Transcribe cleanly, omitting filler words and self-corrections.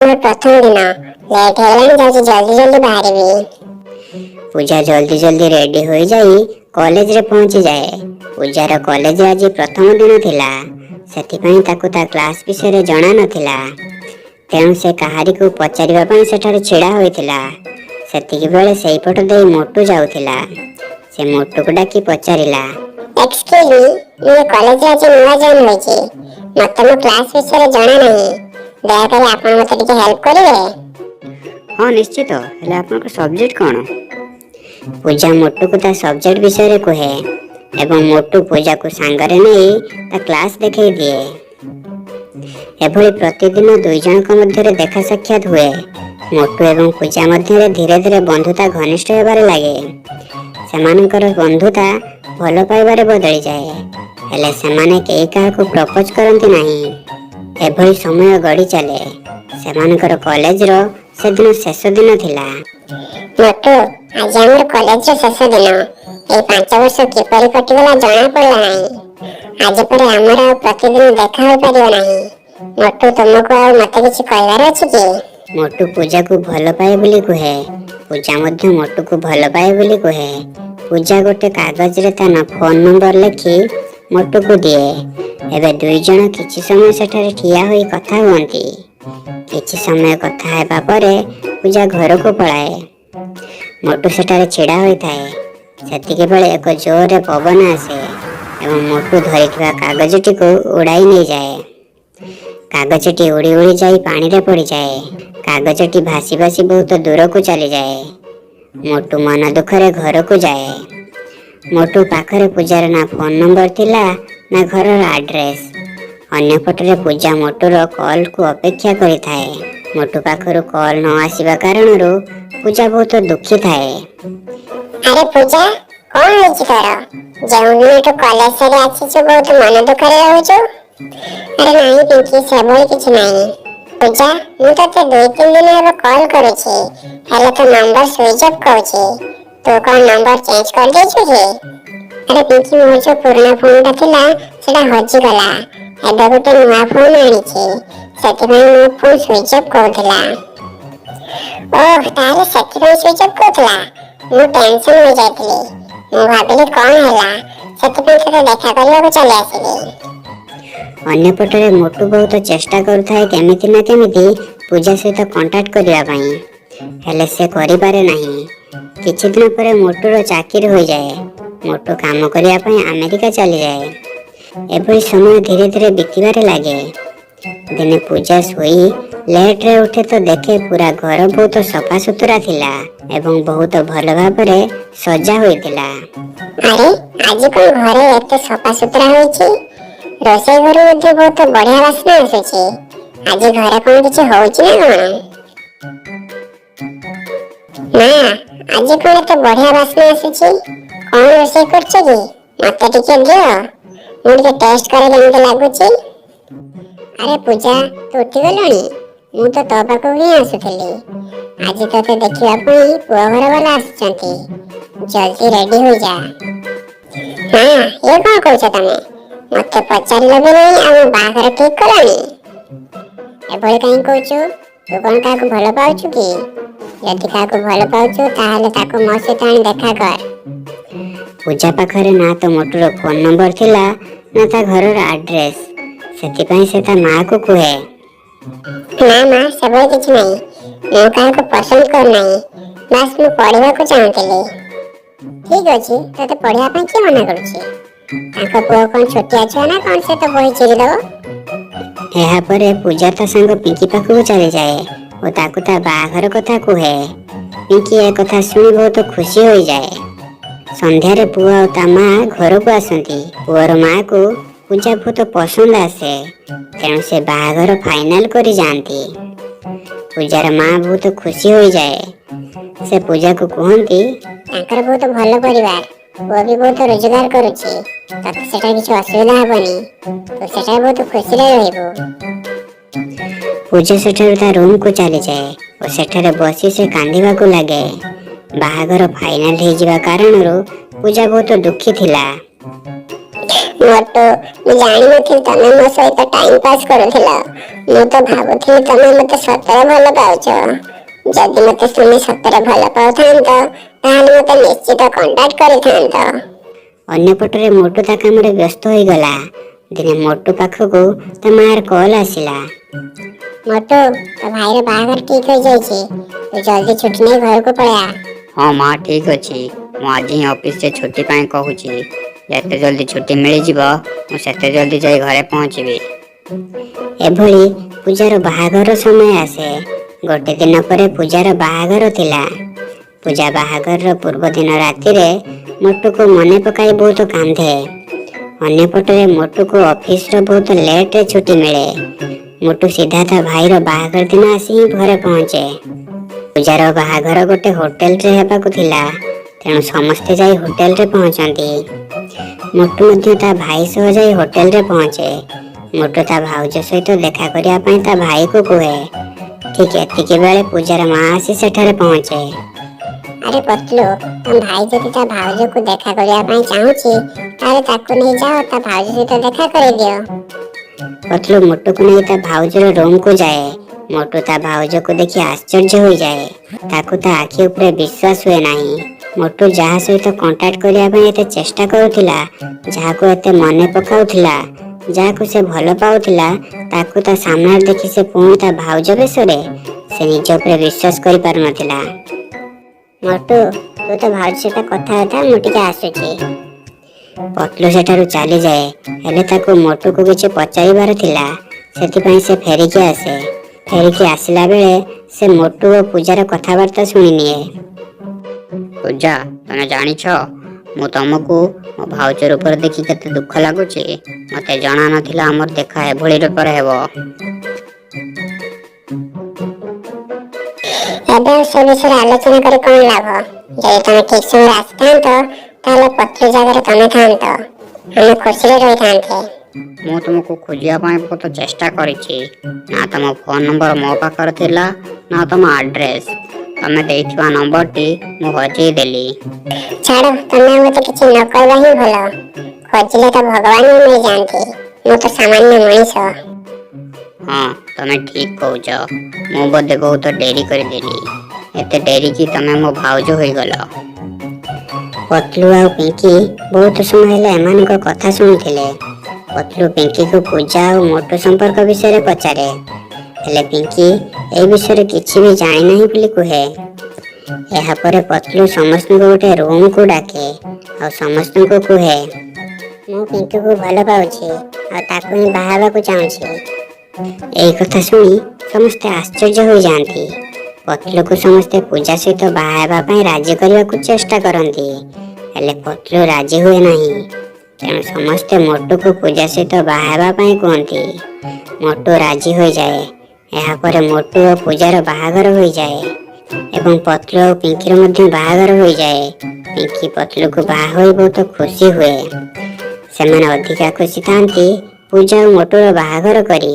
ମୋର ପ୍ରଥମ ଦିନ, ଲେଟ୍ ହେଇଗଲାଣି, ଯାଉଛି ଜଲ୍ଦି ଜଲ୍ଦି ବାହାରିବି। ପୂଜା ଜଲ୍ଦି ଜଲ୍ଦି ରେଡି ହୋଇଯାଇ କଲେଜରେ ପହଞ୍ଚିଯାଏ। ପୂଜାର କଲେଜରେ ଆଜି ପ୍ରଥମ ଦିନ ଥିଲା, ସେଥିପାଇଁ ତାକୁ ତା କ୍ଲାସ ବିଷୟରେ ଜଣା ନଥିଲା। ତେଣୁ ସେ କାହାରିକୁ ପଚାରିବା ପାଇଁ ସେଠାରେ ଛିଡ଼ା ହୋଇଥିଲା। ସେତିକି ବେଳେ ସେଇପଟ ଦେଇ ମୋଟୁ ଯାଉଥିଲା। ସେ ମୋଟୁକୁ ଡାକି ପଚାରିଲା, ଏକ୍ସକ୍ୟୁଜ ମି, ମୁଁ ଏ କଲେଜରେ ଆଜି ନୂଆ ଜଏନ୍ ହୋଇଛି। ମତେ ମୋ କ୍ଲାସ ବିଷୟରେ ଜଣା ନାହିଁ। ଦୟାକରି ଆପଣ ମତେ ଟିକେ ହେଲ୍ପ କରିବେ? ହଁ, ନିଶ୍ଚିତ। ହେଲେ ଆପଣଙ୍କ ସବଜେକ୍ଟ କ'ଣ? ପୂଜା ମୋଟୁକୁ ତା ସବଜେକ୍ଟ ବିଷୟରେ କୁହେ ଏବଂ ମୋଟୁ ପୂଜାକୁ ସାଙ୍ଗରେ ନେଇ ତା କ୍ଲାସ ଦେଖେଇ ଦିଏ। ଏଭଳି ପ୍ରତିଦିନ ଦୁଇ ଜଣଙ୍କ ମଧ୍ୟରେ ଦେଖା ସାକ୍ଷାତ ହୁଏ। ମୋଟୁ ଏବଂ ପୂଜା ମଧ୍ୟରେ ଧୀରେ ଧୀରେ ବନ୍ଧୁତା ଘନିଷ୍ଠ ହେବାରେ ଲାଗେ। ସେମାନଙ୍କର ବନ୍ଧୁତା ଭଲ ପାଇବାରେ ବଦଳିଯାଏ। ହେଲେ ସେମାନେ କେହି କାହାକୁ ପ୍ରପୋଜ କରନ୍ତି ନାହିଁ। ଏଭଳି ସମୟ ଗଡ଼ି ଚାଲେ। ସେମାନଙ୍କର କଲେଜର ସେଦିନ ଶେଷ ଦିନ ଥିଲା। ମୋଟୁ, ଆଜି ଆମର କଲେଜର ଶେଷ ଦିନ। ଏଇ 5 ବର୍ଷ କିପରି କଟିଗଲା ଜଣା ପଡ଼ିଲା ନାହିଁ। ଆଜି ପରେ ଆମର ଆଉ ପ୍ରତିଦିନ ଦେଖା ହୋଇପାରିବ ନାହିଁ। ମୋଟୁ, ତୁମକୁ ଆଉ ମତେ କିଛି କହିବାର ଅଛି କି? ମୋଟୁ ପୂଜାକୁ ଭଲ ପାଏ ବୋଲି କୁହେ। ପୂଜା ମଧ୍ୟ ମୋଟୁକୁ ଭଲ ପାଏ ବୋଲି କୁହେ। ପୂଜା ଗୋଟେ କାଗଜରେ ତା ଫୋନ ନମ୍ବର ଲେଖି ମୋଟୁକୁ ଦିଏ। ଏବେ ଦୁଇ ଜଣ କିଛି ସମୟ ସେଠାରେ ଠିଆ ହୋଇ କଥା ହୁଅନ୍ତି। କିଛି ସମୟ କଥା ହେବା ପରେ ପୂଜା ଘରକୁ ପଳାଏ। ମୋଟୁ ସେଠାରେ ଛିଡ଼ା ହୋଇଥାଏ। ସେତିକି ବେଳେ ଏକ ଜୋରରେ ପବନ ଆସେ ଏବଂ ମୋଟୁ ଧରିଥିବା କାଗଜଟିକୁ ଉଡ଼ାଇ ନେଇଯାଏ। କାଗଜଟି ଉଡ଼ି ଉଡ଼ି ଯାଇ ପାଣିରେ ପଡ଼ିଯାଏ। କାଗଜଟି ଭାସି ଭାସି ବହୁତ ଦୂରକୁ ଚାଲିଯାଏ। ମୋଟୁ ମନ ଦୁଃଖରେ ଘରକୁ ଯାଏ। ମୋଟୁ ପାଖରେ ପୂଜାର ନା ଫୋନ ନମ୍ବର ଥିଲା, ନା ଘରର ଆଡ୍ରେସ୍। ଅନ୍ୟପଟରେ ପୂଜା ମୋଟୁର କଲକୁ ଅପେକ୍ଷା କରିଥାଏ। ମୋଟୁ ପାଖରୁ କଲ୍ ନ ଆସିବା କାରଣରୁ ପୂଜା ବହୁତ ଦୁଃଖୀ ଥାଏ। ଆରେ ପୂଜା, କଣ ହେଇଛି ତୋର? ଯେଉଁ ଦିନଠୁ କଲେଜ ସରି ଆସିଛୁ, ବହୁତ ମନ ଦୁଃଖରେ ରହୁଛୁ। ଆରେ ନାହିଁ ପିଙ୍କି, ସେଭଳି କିଛି ନାହିଁ। ପୂଜା, ମୁଁ ତତେ 2-3 ଦିନ ହେବ କଲ୍ କରୁଛି, ହେଲେ ତୋ ନମ୍ବର ସୁଇଚ୍ ଅଫ୍ କହୁଛି। ତୁ କଣ ନମ୍ବର ଚେଞ୍ଜ କରିଦେଇଛୁ କି? ଆରେ ପିଙ୍କି, ମୋର ଯୋଉ ପୁରୁଣା ଫୋନଟା ଥିଲା, ସେଟା ହଜିଗଲା। ଏବେ ଗୋଟେ ନୂଆ ଫୋନ ଆଣିଛି, ସେଥିପାଇଁ ମୋ ଫୋନ ସୁଇଚ୍ ଅଫ୍ କହୁଥିଲା। ଓହ, ତାହେଲେ ସେଥିପାଇଁ ସୁଇଚ୍ ଅଫ୍ କହୁଥିଲା। ମୁଁ ଟେନସନ ହୋଇଯାଇଥିଲି। ମୁଁ ଭାବିଲି କଣ ହେଲା, ସେଥିପାଇଁ ତୋତେ ଦେଖା କରିବାକୁ ଚାଲି ଆସିଲି। ଅନ୍ୟପଟରେ ମୋଟୁ ବହୁତ ଚେଷ୍ଟା କରୁଥାଏ କେମିତି ନା କେମିତି ପୂଜା ସହିତ କଣ୍ଟାକ୍ଟ କରିବା ପାଇଁ, ହେଲେ ସେ କରିପାରେ ନାହିଁ। କିଛି ଦିନ ପରେ ମୋଟୁର ଚାକିରି ହୋଇଯାଏ। ମୋଟୁ କାମ କରିବା ପାଇଁ ଆମେରିକା ଚାଲିଯାଏ। ଏଭଳି ସମୟ ଧୀରେ ଧୀରେ ବିତିବାରେ ଲାଗେ। ଦିନେ ପୂଜା ଶୋଇ ଲେଟରେ ଉଠେ ତ ଦେଖେ ପୁରା ଘର ବହୁତ ସଫାସୁତୁରା ଥିଲା ଏବଂ ବହୁତ ଭଲ ଭାବରେ ସଜା ହୋଇଥିଲା। ଆରେ, ଆଜି କଣ ଘରେ ଏତେ ସଫା ସୁତୁରା ହୋଇଛି? ରୋଷେଇ ଘରୁ ମଧ୍ୟ ବହୁତ ବଢିଆ ବାସ୍ନା ଆସୁଛି। ଆଜି ଘରେ କଣ କିଛି ହଉଛି ନା କଣ? ମା, ଆଜି କଣ ଏତେ ବଢିଆ ବାସ୍ନା ଆସୁଛି? କଣ ରୋଷେଇ କରୁଛ କି? ମତେ ଟିକେ ଦିଅ, ମୁଁ ଟିକେ ଟେଷ୍ଟ କରେ କେମିତି ଲାଗୁଛି। ଆରେ ପୂଜା, ତୁ ଉଠିଗଲୁଣି? ମୁଁ ତ ତୋ ପାଖକୁ ହିଁ ଆସୁଥିଲି। ଆଜି ତୋତେ ଦେଖିବା ପାଇଁ ପୁଅ ଘର ବାଲା ଆସିଛନ୍ତି। ଜଲ୍ଦି ରେଡି ହୋଇଯା। ମା, ଇଏ କଣ କହୁଛ ତମେ? ମତେ ପଚାରିଲ ବି ନାହିଁ ଆଉ ମୋ ବାହାଘର ଠିକ କଲଣି? ଏଭଳି କାହିଁ କହୁଛୁ? ତୁ କଣ କାହାକୁ ଭଲ ପାଉଛୁ କି? ଯଦି କାହାକୁ ଭଲ ପାଉଛୁ, ତାହେଲେ ତାକୁ ମୋ ସହିତ ଆଣି ଦେଖା କର। ପୂଜା ପାଖରେ ନା ତ ମୋଟୁର ଫୋନ ନମ୍ବର ଥିଲା, ନା ତା ଘରର ଆଡ୍ରେସ୍। ସେଥିପାଇଁ ସେ ତା ମାଆକୁ କୁହେ, ନା ମା, ସେଭଳି କିଛି ନାହିଁ। ମୁଁ କାହାକୁ ପସନ୍ଦ କରୁନାହିଁ। ବାସ୍, ମୁଁ ପଢିବାକୁ ଚାହୁଁଥିଲି। ଠିକ ଅଛି, ତୋତେ ପଢିବା ପାଇଁ କିଏ ମନା କରୁଛି? ତାଙ୍କ ପୁଅ କଣ ଛୋଟିଆ ଛୁଆ ନା କଣ ସେ ତ ବହି ଚିରିଦବ? ଏହାପରେ ପୂଜା ତା ସାଙ୍ଗ ପିଙ୍କି ପାଖକୁ ଚାଲିଯାଏ ଓ ତାକୁ ତା ବାହାଘର କଥା କୁହେ। ପିଙ୍କି ଏ କଥା ଶୁଣି ବହୁତ ଖୁସି ହୋଇଯାଏ। ସନ୍ଧ୍ୟାରେ ପୁଅ ଆଉ ତା ମା ଘରକୁ ଆସନ୍ତି। ପୁଅର ମାକୁ ପୂଜା ବହୁତ ପସନ୍ଦ ଆସେ, ତେଣୁ ସେ ବାହାଘର ଫାଇନାଲ କରି ଯାଆନ୍ତି। ପୂଜାର ମା ବହୁତ ଖୁସି ହୋଇଯାଏ। ସେ ପୂଜାକୁ କୁହନ୍ତି, ତାଙ୍କର ବହୁତ ଭଲ ପରିବାର। ପୁଅ ବି ବହୁତ ରୋଜଗାର କରୁଛି। ତତେ ସେଠାରେ କିଛି ଅସୁବିଧା ହେବନି। ତୁ ସେଠାରେ ବହୁତ ଖୁସିରେ ରହିବୁ। ପୂଜା ସେଠାରୁ ତା ରୁମକୁ ଚାଲିଯାଏ ଓ ସେଠାରେ ବସି ସେ କାନ୍ଦିବାକୁ ଲାଗେ। ବାହାଘର ଫାଇନାଲ ହେଇଯିବା କାରଣରୁ ପୂଜା ବହୁତ ଦୁଃଖୀ ଥିଲା। ମୋଟୁ, ମୁଁ ଜାଣିନଥିଲି ତମେ ମୋ ସହିତ ଟାଇମ ପାସ୍ କରୁଥିଲ। ମୁଁ ତ ଭାବୁଥିଲି ତମେ ମତେ ସତରେ ଭଲ ପାଉଛ। ଯଦି ମତେ ତୁମେ ସତରେ ଭଲ ପାଉଥାନ୍ତ, ତାହେଲେ ମତେ ନିଶ୍ଚିତ କଣ୍ଟାକ୍ଟ କରିଥାନ୍ତ। ଅନ୍ୟପଟରେ ମୋଟୁ ତା କାମରେ ବ୍ୟସ୍ତ ହୋଇଗଲା। ଦିନେ ମୋଟୁ ପାଖକୁ ତା ମାର କଲ୍ ଆସିଲା। ମୋଟୁ, ତୋ ଭାଇର ବାହାଘର ଠିକ ହୋଇଯାଇଛି। ତୁ ଜଲ୍ଦି ଛୁଟି ନେଇ ଘରକୁ ପଳେଆ। ହଁ ମା, ଠିକ୍ ଅଛି। ମୁଁ ଆଜି ହିଁ ଅଫିସରେ ଛୁଟି ପାଇଁ କହୁଛି। ଯେତେ ଜଲ୍ଦି ଛୁଟି ମିଳିଯିବ, ମୁଁ ସେତେ ଜଲ୍ଦି ଯାଇ ଘରେ ପହଞ୍ଚିବି। ଏଭଳି ପୂଜାର ବାହାଘର ସମୟ ଆସେ। ଗୋଟେ ଦିନ ପରେ ପୂଜାର ବାହାଘର ଥିଲା। ପୂଜା ବାହାଘରର ପୂର୍ବ ଦିନ ରାତିରେ ମୋଟୁକୁ ମନେ ପକାଇ ବହୁତ କାନ୍ଧେ। ଅନ୍ୟପଟରେ ମୋଟୁକୁ ଅଫିସର ବହୁତ ଲେଟରେ ଛୁଟି ମିଳେ। ମୋଟୁ ସିଧା ତା ଭାଇର ବାହାଘର ଦିନ ଆସି ହିଁ ଘରେ ପହଞ୍ଚେ। ପୂଜାର ବାହାଘର ଗୋଟେ ହୋଟେଲରେ ହେବାକୁ ଥିଲା, ତେଣୁ ସମସ୍ତେ ଯାଇ ହୋଟେଲରେ ପହଞ୍ଚନ୍ତି। ମୋଟୁ ମଧ୍ୟ ତା ଭାଇ ସହ ଯାଇ ହୋଟେଲରେ ପହଞ୍ଚେ। ମୋଟୁ ତା ଭାଉଜ ସହିତ ଦେଖା କରିବା ପାଇଁ ତା ଭାଇକୁ କୁହେ। ଠିକ ଏତିକି ବେଳେ ପୂଜାର ମା ଆସି ସେଠାରେ ପହଞ୍ଚେ। ଆରେ ପତଲୁ, ତମ ଭାଇ ଯଦି ତା ଭାଉଜକୁ ଦେଖା କରିବା ପାଇଁ ଚାହୁଁଛି, ତାହେଲେ ତାକୁ ନେଇ ଯାଅ, ତା ଭାଉଜ ସହିତ ଦେଖା କରିଦିଅ। ପତଲୁ ମୋଟୁକୁ ନେଇ ତା ଭାଉଜର ରୁମକୁ ଯାଏ। ମୋଟୁ ତା ଭାଉଜକୁ ଦେଖି ଆଶ୍ଚର୍ଯ୍ୟ ହୋଇଯାଏ। ତାକୁ ତା ଆଖି ଉପରେ ବିଶ୍ୱାସ ହୁଏ ନାହିଁ। ମୋଟୁ ଯାହା ସହିତ କଣ୍ଟାକ୍ଟ କରିବା ପାଇଁ ଏତେ ଚେଷ୍ଟା କରୁଥିଲା, ଯାହାକୁ ଏତେ ମନେ ପକାଉଥିଲା, ଯାହାକୁ ସେ ଭଲ ପାଉଥିଲା, ତାକୁ ତା ସାମ୍ନାରେ ଦେଖି ସେ ପୁଣି ତା ଭାଉଜ ବେଶରେ! ସେ ନିଜ ଉପରେ ବିଶ୍ୱାସ କରିପାରୁନଥିଲା। ମୋଟୁ, ତୁ ତୋ ଭାଉଜ ସହିତ କଥା ହେଉଥା, ମୁଁ ଟିକେ ଆସୁଛି। ପତଲୁ ସେଠାରୁ ଚାଲିଯାଏ। ହେଲେ ତାକୁ ମୋଟୁକୁ କିଛି ପଚାରିବାର ଥିଲା, ସେଥିପାଇଁ ସେ ଫେରିକି ଆସେ। ଫେରିକି ଆସିଲା ବେଳେ ସେ ମୋଟୁ ଓ ପୂଜାର କଥାବାର୍ତ୍ତା ଶୁଣିନିଏ। ପୂଜା, ତମେ ଜାଣିଛ, ମୁଁ ତମକୁ ମୋ ଭାଉଜ ରୂପରେ ଦେଖି କେତେ ଦୁଃଖ ଲାଗୁଛି। ମତେ ଜଣା ନଥିଲା ଆମର ଦେଖା ଏଭଳି ରୂପରେ ହେବ। ଏବେ ଆଉ ସେ ବିଷୟରେ ଆଲୋଚନା କରି କଣ ଲାଭ? ଯଦି ତମେ ଠିକ ସମୟରେ ଆସିଥାନ୍ତ, ତାହେଲେ ପତଲୁ ଜାଗାରେ ତମେ ଥାନ୍ତ, ଆମେ ଖୁସିରେ ରହିଥାନ୍ତେ। ମୁଁ ତୁମକୁ ଖୋଜିବା ପାଇଁ ବହୁତ ଚେଷ୍ଟା କରିଛି। ନା ତମ ଫୋନ ନମ୍ବର ମୋ ପାଖରେ ଥିଲା, ନା ତମ ଆଡ୍ରେସ୍। ତମେ ଦେଇଥିବା ନମ୍ବରଟି ମୁଁ ହଜେଇ ଦେଲି। ଛାଡ଼, ତମେ ଆଉ ମତେ କିଛି ନ କହିବା ହିଁ ଭଲ। ଖୋଜିଲେ ତ ଭଗବାନ ହିଁ ମିଳିଯାଆନ୍ତି, ମୁଁ ତ ସାମାନ୍ୟ ମଣିଷ। ହଁ, ତମେ ଠିକ କହୁଛ। ମୁଁ ବୋଧେ ବହୁତ ଡେରି କରିଦେଲି। ଏତେ ଡେରିକି ତମେ ମୋ ଭାଉଜ ହୋଇଗଲ। ପତଲୁ ଆଉ ପିଙ୍କି ବହୁତ ସମୟ ହେଲା ଏମାନଙ୍କ କଥା ଶୁଣୁଥିଲେ। ପତଲୁ ପିଙ୍କିକୁ ପୂଜା ଆଉ ମୋଟୁ ସମ୍ପର୍କ ବିଷୟରେ ପଚାରେ। ହେଲେ ପିଙ୍କି ଏ ବିଷୟରେ କିଛି ବି ଜାଣିନାହିଁ ବୋଲି କୁହେ। ଏହାପରେ ପତଲୁ ସମସ୍ତଙ୍କୁ ଗୋଟେ ରୁମକୁ ଡାକେ ଆଉ ସମସ୍ତଙ୍କୁ କୁହେ, ମୁଁ ପିଙ୍କିକୁ ଭଲ ପାଉଛି ଆଉ ତାକୁ ହିଁ ବାହା ହେବାକୁ ଚାହୁଁଛି। ଏଇ କଥା ଶୁଣି ସମସ୍ତେ ଆଶ୍ଚର୍ଯ୍ୟ ହୋଇଯାଆନ୍ତି। ପତଲୁକୁ ସମସ୍ତେ ପୂଜା ସହିତ ବାହା ହେବା ପାଇଁ ରାଜି କରିବାକୁ ଚେଷ୍ଟା କରନ୍ତି। ହେଲେ ପତଲୁ ରାଜି ହୁଏ ନାହିଁ। ତେଣୁ ସମସ୍ତେ ମୋଟୁକୁ ପୂଜା ସହିତ ବାହା ହେବା ପାଇଁ କୁହନ୍ତି। ମୋଟୁ ରାଜି ହୋଇଯାଏ। ଏହାପରେ ମୋଟୁ ଓ ପୂଜାର ବାହାଘର ହୋଇଯାଏ ଏବଂ ପତଲୁ ଆଉ ପିଙ୍କିର ମଧ୍ୟ ବାହାଘର ହୋଇଯାଏ। ପିଙ୍କି ପତଲୁକୁ ବାହା ହୋଇ ବହୁତ ଖୁସି ହୁଏ। ସେମାନେ ଅଧିକା ଖୁସି ଥାନ୍ତି ପୂଜା ଆଉ ମୋଟୁର ବାହାଘର କରି।